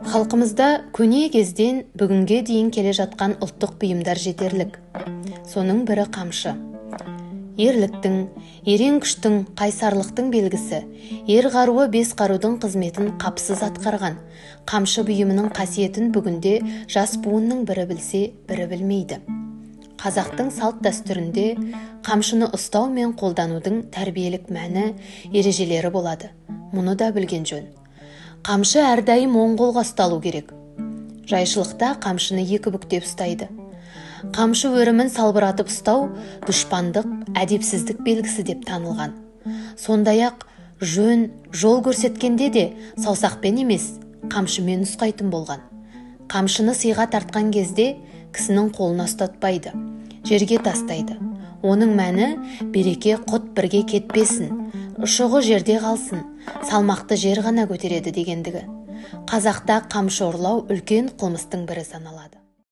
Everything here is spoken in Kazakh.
Халқымызда көне кезден бүгінге дейін келе жатқан ұлттық бұйымдар жетерлік. Соның бірі қамшы. Ерліктің, ерен күштің, қайсарлықтың белгісі. Ер қаруы бес қарудың қызметін қапсыз атқарған. Қамшы бұйымының қасиетін бүгінде жас буынның бірі білсе, бірі білмейді. Қазақтың салт дәстүрінде қамшыны ұстау мен қолданудың тәрбиелік мәні, ережелері болады. Мұны да білген жөн. Қамшы әрдайым оң қолға ұсталу керек. Жайшылықта қамшыны екі бүктеп ұстайды. Қамшы өрімін салбыратып ұстау дұшпандық, әдепсіздік белгісі деп танылған. Сондай-ақ жөн, жол көрсеткенде де саусақпен емес, қамшымен нұсқайтын болған. Қамшыны сыйға тартқан кезде кісінің қолына ұстатпайды, жерге тастайды. Оның мәні береке құт бірге кетпесін, ұшығы жерде қалсын, салмақты жер ғана көтереді дегендігі. Қазақта қамшы ұрлау үлкен қылмыстың бірі саналады.